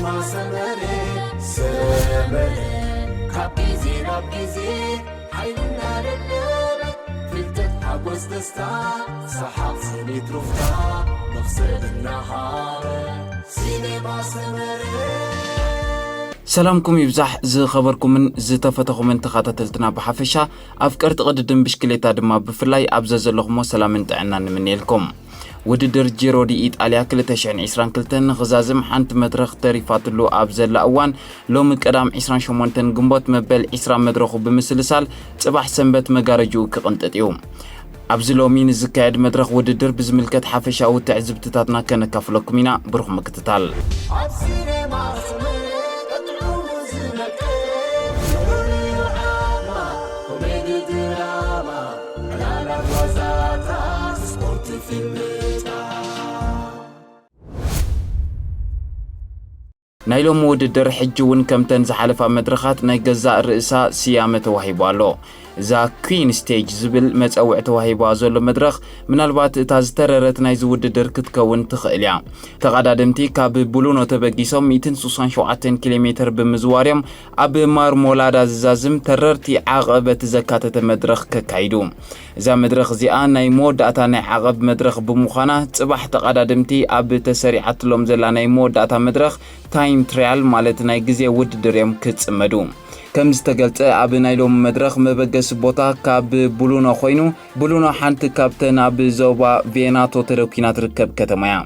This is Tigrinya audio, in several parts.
ሰመረ ሰመረ ካብ ግዜ ናብ ግዜ ሓይልና ደለበ ፍልጠት ሓጎስ ደስታ ሰሓቕ ስኒት ሩፍታ መኽሰብ እናሃበ ሲኔማ ሰመረ። ሰላምኩም ይብዛሕ ዝኸበርኩምን ዝተፈተኹምን ተኸታተልትና ብሓፈሻ፣ ኣፍቀርቲ ቅድድም ብሽክሌታ ድማ ብፍላይ ኣብ ዘዘለኹሞ ሰላምን ጥዕናን ንምንየልኩም። ውድድር ጂሮ ዲ ኢጣልያ ክልተ ሽሕን ዕስራን ክልተን ንኽዛዝም ሓንቲ መድረኽ ተሪፋትሉ ኣብ ዘላ እዋን፣ ሎሚ ቀዳም ዕስራን ሸሞንተን ግንቦት መበል ዕስራ መድረኹ ብምስልሳል ጽባሕ ሰንበት መጋረጅኡ ክቕንጥጥ እዩ። ኣብዚ ሎሚ ንዝካየድ መድረኽ ውድድር ብዝምልከት ሓፈሻዊ ትዕዝብትታትና ከነካፍለኩም ኢና። ብሩኽ ምክትታል። ኣብ ሲኔማ ሰመረ ቀጥዑ ዝነቀ ድራማ ኮሜዲ ድራማ ዕላላት ዋዛታት ስፖርት ፊልምታት። ናይ ሎሚ ውድድር ሕጂ እውን ከምተን ዝሓለፋ መድረኻት ናይ ገዛእ ርእሳ ስያመ ተዋሂቡ ኣሎ። እዛ ኩን ስቴጅ ዝብል መጸውዕ ተዋሂባ ዘሎ መድረኽ ምናልባት እታ ዝተረረት ናይዚ ውድድር ክትከውን ትኽእል እያ። ተቐዳደምቲ ካብ ብሉኖ ተበጊሶም ሚእትን ስሳን ሸውዓተን ኪሎ ሜትር ብምዝዋር እዮም ኣብ ማርሞላዳ ዝዛዝም ተረርቲ ዓቐበት ዘካተተ መድረኽ ከካይዱ። እዛ መድረኽ እዚኣ ናይ መወዳእታ ናይ ዓቐብ መድረኽ ብምዃና፣ ጽባሕ ተቐዳደምቲ ኣብ ተሰሪዓትሎም ዘላ ናይ መወዳእታ መድረኽ ታይም ትራያል ማለት ናይ ግዜ ውድድር እዮም ክጽመዱ። ከም ዝተገልጸ ኣብ ናይ ሎሚ መድረኽ መበገሲ ቦታ ካብ ብሉኖ ኮይኑ፣ ብሉኖ ሓንቲ ካብተን ኣብ ዞባ ቬናቶ ተደኪና ትርከብ ከተማ እያ።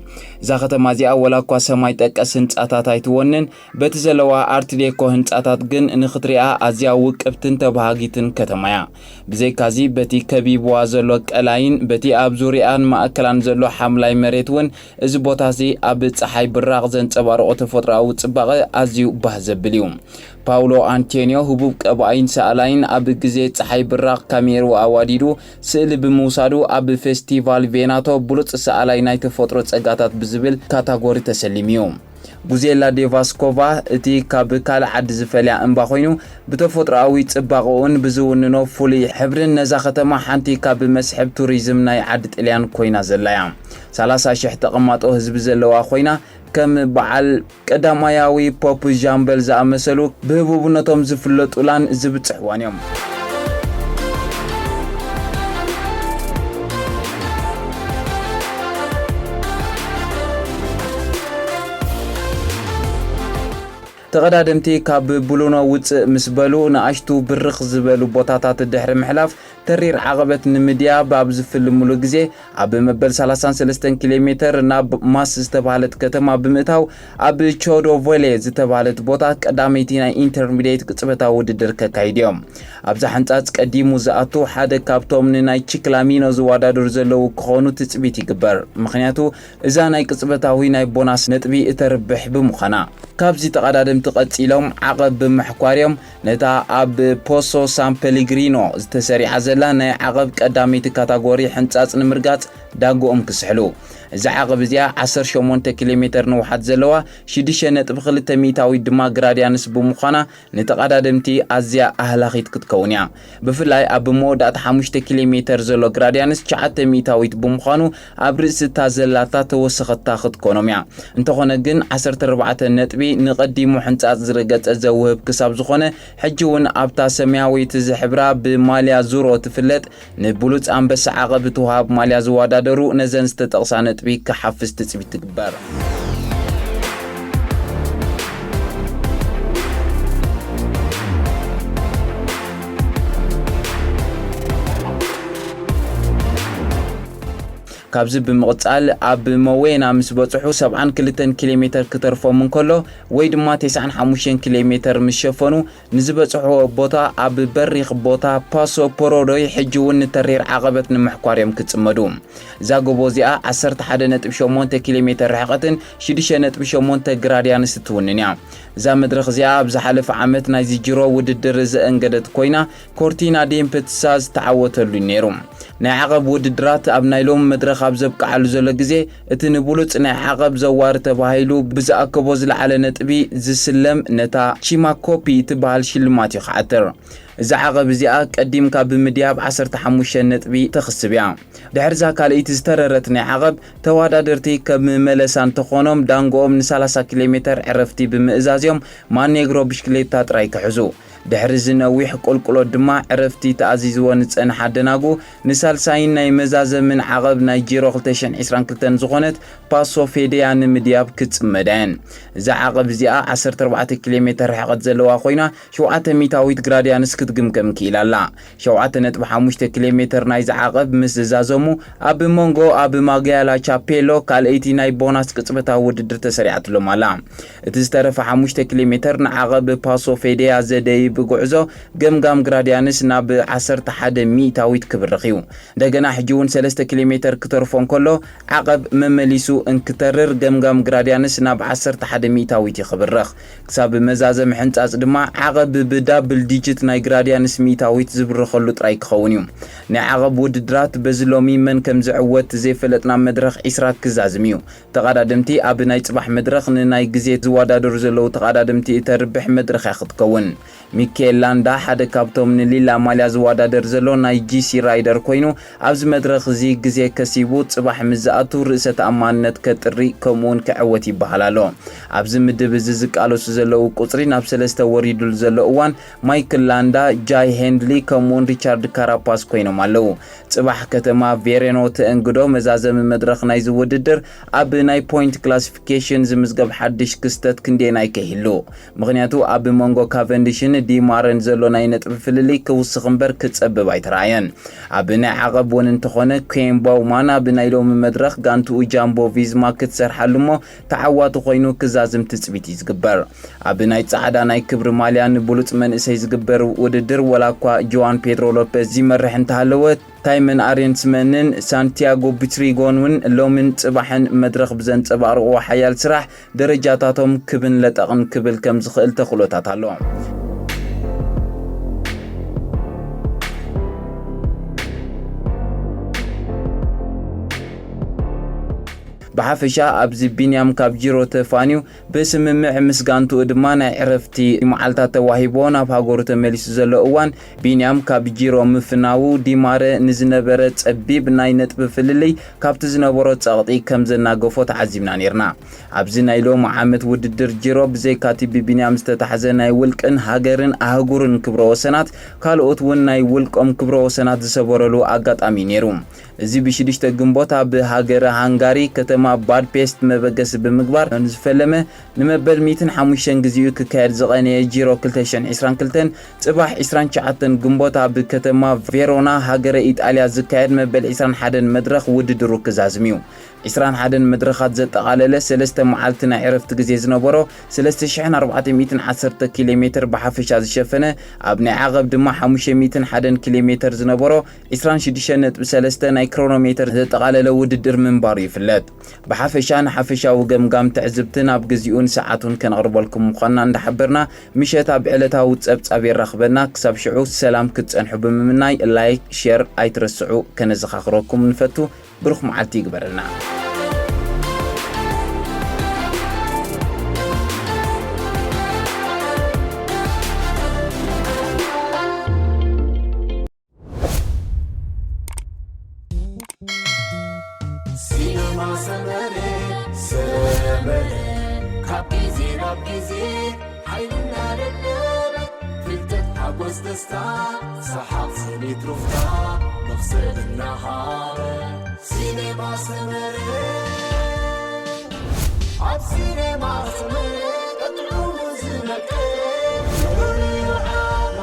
እዛ ከተማ እዚኣ ወላ እኳ ሰማይ ጠቀስ ህንጻታት ኣይትወንን፣ በቲ ዘለዋ ኣርት ዴኮ ህንጻታት ግን ንኽትሪኣ ኣዝያ ውቅብትን ተባሃጊትን ከተማ እያ። ብዘይካዚ በቲ ከቢብዋ ዘሎ ቀላይን በቲ ኣብ ዙርያኣን ማእከላን ዘሎ ሓምላይ መሬት እውን እዚ ቦታ እዚ ኣብ ጸሓይ ብራቕ ዘንጸባርቖ ተፈጥሮኣዊ ጽባቐ ኣዝዩ ባህ ዘብል እዩ። ፓውሎ ኣንቶንዮ ህቡብ ቀባኣይን ሰኣላይን ኣብ ግዜ ጸሓይ ብራቕ ካሜርኡ ኣዋዲዱ ስእሊ ብምውሳዱ ኣብ ፌስቲቫል ቬናቶ ብሉጽ ሰኣላይ ናይ ተፈጥሮ ጸጋታት ብዝብል ካታጎሪ ተሰሊሙ እዩ። ጉዜላ ዴቫስኮቫ እቲ ካብ ካልእ ዓዲ ዝፈልያ እምባ ኮይኑ ብተፈጥሮኣዊ ጽባቐኡን ብዝውንኖ ፍሉይ ሕብርን ነዛ ከተማ ሓንቲ ካብ መስሕብ ቱሪዝም ናይ ዓዲ ጥልያን ኮይና ዘላ እያ። ሰላሳ ሽሕ ተቐማጦ ህዝቢ ዘለዋ ኮይና ከም በዓል ቀዳማያዊ ፖፕ ዣምበል ዝኣመሰሉ ብህቡብነቶም ዝፍለጡላን ዝብጽሕዋን እዮም። ተቐዳደምቲ ካብ ብሉኖ ውፅእ ምስ በሉ ንኣሽቱ ብርኽ ዝበሉ ቦታታት ድሕሪ ምሕላፍ ተሪር ዓቐበት ንምድያብ ኣብ ዝፍልምሉ ግዜ ኣብ መበል ሰላሳን ሰለስተን ኪሎ ሜትር ናብ ማስ ዝተባህለት ከተማ ብምእታው ኣብ ቾዶ ቮሌ ዝተባህለት ቦታ ቀዳመይቲ ናይ ኢንተርሚዲየት ቅጽበታዊ ውድድር ከካይድ እዮም። ኣብዛ ሕንጻጽ ቀዲሙ ዝኣቱ ሓደ ካብቶም ንናይ ቺክላሚኖ ዝወዳደሩ ዘለዉ ክኾኑ ትጽቢት ይግበር። ምኽንያቱ እዛ ናይ ቅጽበታዊ ናይ ቦናስ ነጥቢ እተርብሕ ብምዃና። ካብዚ ተቐዳደምቲ ቀጺሎም ዓቐብ ብምሕኳር እዮም ነታ ኣብ ፖሶ ሳን ፔሊግሪኖ ዝተሰሪዓ ዘላ ናይ ዓቐብ ቀዳመይቲ ካታጎሪ ሕንጻጽ ንምርጋጽ ዳግኦም ክስሕሉ። እዛ ዓቐብ እዚኣ ዓሰርተ ሸሞንተ ኪሎ ሜትር ንውሓት ዘለዋ ሽዱሽተ ነጥቢ ክልተ ሚእታዊት ድማ ግራድያንስ ብምዃና ንተቐዳደምቲ ኣዝያ ኣህላኺት ክትከውን እያ። ብፍላይ ኣብ መወዳእታ ሓሙሽተ ኪሎ ሜትር ዘሎ ግራድያንስ ትሽዓተ ሚእታዊት ብምዃኑ ኣብ ርእሲ እታ ዘላታ ተወሰኸታ ክትኮኖም እያ። እንተኾነ ግን ዓሰርተ ኣርባዕተ ነጥቢ ንቐዲሙ ሕንጻጽ ዝረገጸ ዘውህብ ክሳብ ዝኾነ ሕጂ እውን ኣብታ ሰማያዊት ዝሕብራ ብማልያ ዙሮ ትፍለጥ ንብሉጽ ኣንበሳ ዓቐብ እትወሃብ ማልያ ዝወዳደሩ ነዘን ዝተጠቕሳ ነጥቢ ክሓፍስ ትጽቢት ትግበር። ካብዚ ብምቕጻል ኣብ መዌና ምስ በጽሑ ሰብዓን ክልተን ኪሎ ሜትር ክተርፎም እንከሎ ወይ ድማ ተስዓን ሓሙሽተን ኪሎ ሜትር ምስ ሸፈኑ ንዝበጽሕዎ ቦታ ኣብ በሪኽ ቦታ ፓሶ ፖሮዶይ ሕጂ እውን ንተሪር ዓቐበት ንምሕኳር እዮም ክጽመዱ። እዛ ጎቦ እዚኣ ዓሰርተ ሓደ ነጥቢ ሸሞንተ ኪሎ ሜትር ርሕቐትን ሽዱሽተ ነጥቢ ሸሞንተ ግራድያንስ እትውንን እያ። እዛ መድረኽ እዚኣ ኣብ ዝሓለፈ ዓመት ናይዚ ጅሮ ውድድር ዘእንገደት ኮይና ኮርቲና ዴምፕትሳ ዝተዓወተሉ እዩ ነይሩ። ናይ ዓቐብ ውድድራት ኣብ ናይ ሎሚ መድረኽ ኣብ ዘብቅዓሉ ዘሎ ግዜ እቲ ንብሉጽ ናይ ዓቐብ ዘዋሪ ተባሂሉ ብዝኣከቦ ዝለዓለ ነጥቢ ዝስለም ነታ ቺማኮፒ እትበሃል ሽልማት እዩ ክዓትር። እዛ ዓቐብ እዚኣ ቀዲምካ ብምድያብ ዓሰርተ ሓሙሽተ ነጥቢ ተኽስብ እያ። ድሕርዛ ካልኣይቲ ዝተረረት ናይ ዓቐብ ተወዳደርቲ ከም መለሳ እንተኾኖም ዳንጎኦም ን30 ኪሎ ሜተር ዕረፍቲ ብምእዛዝ እዮም ማኔግሮ ብሽክሌታ ጥራይ ክሕዙ። ድሕሪ እዚ ነዊሕ ቁልቁሎት ድማ ዕረፍቲ ተኣዚዝዎ ንጸንሓ ደናጉ ንሳልሳይን ናይ መዛዘምን ዓቐብ ናይ ጂሮ ክልተ ሽሕን ዕስራን ክልተን ዝኾነት ፓሶ ፌዴያ ንምድያብ ክትጽመዳ እየን። እዛ ዓቐብ እዚኣ ዓሰርተ ኣርባዕተ ኪሎ ሜተር ርሕቐት ዘለዋ ኮይና ሸውዓተ ሚእታዊት ግራዲያንስ ክትግምገም ክኢላ ኣላ። ሸውዓተ ነጥቢ ሓሙሽተ ኪሎ ሜተር ናይዚ ዓቐብ ምስ ዝዛዘሙ ኣብ መንጎ ኣብ ማግያላ ቻፔሎ ካልኣይቲ ናይ ቦናስ ቅጽበታዊ ውድድር ተሰሪዓትሎም ኣላ። እቲ ዝተረፈ ሓሙሽተ ኪሎ ሜተር ንዓቐብ ፓሶ ፌዴያ ዘደይብ ጉዕዞ ገምጋም ግራዲያንስ ናብ ዓሰርተ ሓደ ሚእታዊት ክብርኽ እዩ። እንደገና ሕጂ እውን ሰለስተ ኪሎ ሜተር ክተርፎ እንከሎ ዓቐብ መመሊሱ እንክተርር ገምጋም ግራዲያንስ ናብ ዓሰርተ ሓደ ሚእታዊት እዩ ክብርኽ። ክሳብ መዛዘም ሕንጻጽ ድማ ዓቐብ ብዳብል ዲጂት ናይ ግራዲያንስ ሚእታዊት ዝብርኸሉ ጥራይ ክኸውን እዩ። ናይ ዓቐብ ውድድራት በዚ ሎሚ መን ከም ዝዕወት ዘይፈለጥና መድረኽ ዒስራ ክዛዝም እዩ። ተቐዳደምቲ ኣብ ናይ ጽባሕ መድረኽ ንናይ ግዜ ዝወዳደሩ ዘለዉ ተቐዳደምቲ እተርብሕ መድረኽ እያ ክትከውን። ሚኬል ላንዳ ሓደ ካብቶም ንሊላ ማልያ ዝወዳደር ዘሎ ናይ ጂ ሲ ራይደር ኮይኑ ኣብዚ መድረኽ እዚ ግዜ ከሲቡ ጽባሕ ምስ ዝኣቱ ርእሰ ተኣማንነት ከጥሪ ከምኡውን ክዕወት ይበሃል ኣሎ። ኣብዚ ምድብ እዚ ዝቃለሱ ዘለዉ ቁጽሪ ናብ ሰለስተ ወሪዱሉ ዘሎ እዋን ማይክል ላንዳ፣ ጃይ ሄንድሊ ከምኡውን ሪቻርድ ካራፓስ ኮይኖም ኣለዉ። ጽባሕ ከተማ ቬሬኖ ተእንግዶ መዛዘሚ መድረኽ ናይዚ ውድድር ኣብ ናይ ፖይንት ክላሲፊኬሽን ዝምዝገብ ሓድሽ ክስተት ክንደየናይ ከይህሉ። ምኽንያቱ ኣብ መንጎ ካቨንዲሽን ዲማረን ዘሎ ናይ ነጥቢ ፍልልይ ክውስኽ እምበር ክጸብብ ኣይተራእየን። ኣብ ናይ ዓቐብ እውን እንተኾነ ኬን ባውማን ኣብ ናይ ሎሚ መድረኽ ጋንትኡ ጃምቦ ቪዝማ ክትሰርሓሉ እሞ ተዓዋቲ ኮይኑ ክዛዝም ትጽቢት እዩ ዝግበር። ኣብ ናይ ጻዕዳ ናይ ክብሪ ማልያ ንብሉጽ መንእሰይ ዝግበር ውድድር ወላ እኳ ጆዋን ፔድሮ ሎፔዝ ይመርሕ እንተሃለወ ታይመን ኣሬንስመንን ሳንቲያጎ ቡትሪጎን እውን ሎምን ጽባሕን መድረኽ ብዘንጸባርቕዎ ሓያል ስራሕ ደረጃታቶም ክብን ለጠቕን ክብል ከም ዝኽእል ተኽእሎታት ኣሎ። ብሓፈሻ ኣብዚ ቢንያም ካብ ጂሮ ተፋንዩ ብስምምዕ ምስ ጋንትኡ ድማ ናይ ዕረፍቲ መዓልታት ተዋሂቦ ናብ ሃገሩ ተመሊሱ ዘሎ እዋን ቢንያም ካብ ጂሮ ምፍናዉ ዲማረ ንዝነበረ ጸቢብ ናይ ነጥቢ ፍልልይ ካብቲ ዝነበሮ ጸቕጢ ከም ዘናገፎ ተዓዚብና ነይርና። ኣብዚ ናይ ሎሚ ዓመት ውድድር ጂሮ ብዘይካቲ ብቢንያም ዝተታሕዘ ናይ ውልቅን ሃገርን ኣህጉርን ክብረ ወሰናት ካልኦት እውን ናይ ውልቆም ክብረ ወሰናት ዝሰበረሉ ኣጋጣሚ ነይሩ። እዚ ብሽዱሽተ ግንቦት ኣብ ሃገረ ሃንጋሪ ከተማ ባድፔስት መበገሲ ብምግባር ዝፈለመ ንመበል ሚእትን ሓሙሽተን ግዜኡ ክካየድ ዝቐነየ ጂሮ ክልተ ሽሕን ዕስራን ክልተን ጽባሕ ዕስራን ትሽዓተን ግንቦት ኣብ ከተማ ቬሮና ሃገረ ኢጣልያ ዝካየድ መበል ዕስራን ሓደን መድረኽ ውድድሩ ክዛዝም እዩ። ዕስራን ሓደን መድረኻት ዘጠቓለለ ሰለስተ መዓልቲ ናይ ዕረፍቲ ግዜ ዝነበሮ ሰለስተ ሽሕን ኣርባዕተ ሚእትን ዓሰርተ ኪሎ ሜትር ብሓፈሻ ዝሸፈነ ኣብ ናይ ዓቐብ ድማ ሓሙሽተ ሚእትን ሓደን ኪሎ ሜትር ዝነበሮ ዕስራን ሽዱሽተን ነጥቢ ሰለስተ ናይ ክሮኖ ሜትር ዘጠቓለለ ውድድር ምንባሩ ይፍለጥ። ብሓፈሻ ንሓፈሻዊ ገምጋም ትዕዝብትን ኣብ ግዚኡን ሰዓቱን ከነቕርበልኩም ምዃንና እንዳሓበርና ምሸት ኣብ ዕለታዊ ጸብጻብ የራኽበና። ክሳብ ሽዑ ሰላም ክትጸንሑ ብምምናይ ላይክ፣ ሼር ኣይትረስዑ ከነዘኻኽረኩም ንፈቱ። ብሩኽ መዓልቲ ይግበረልና። ሲነማ ሰመረ ሰመረ ካብ ግዜ ናብ ግዜ ሓይልና ደለበ ፍልጠት ሓጎስ ደስታ ሰሓቕ ስኒት ሩፍታ መኽሰብ እናሃበ ሲነማ ሰመረ ኣብ ሲነማ ሰመረ ቀጥዑ ዝነቀ ፍሉይ ዓማ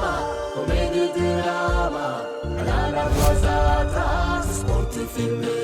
ኮሜዲ ድራማ ዕላላት ዋዛታት ስፖርት ፊልም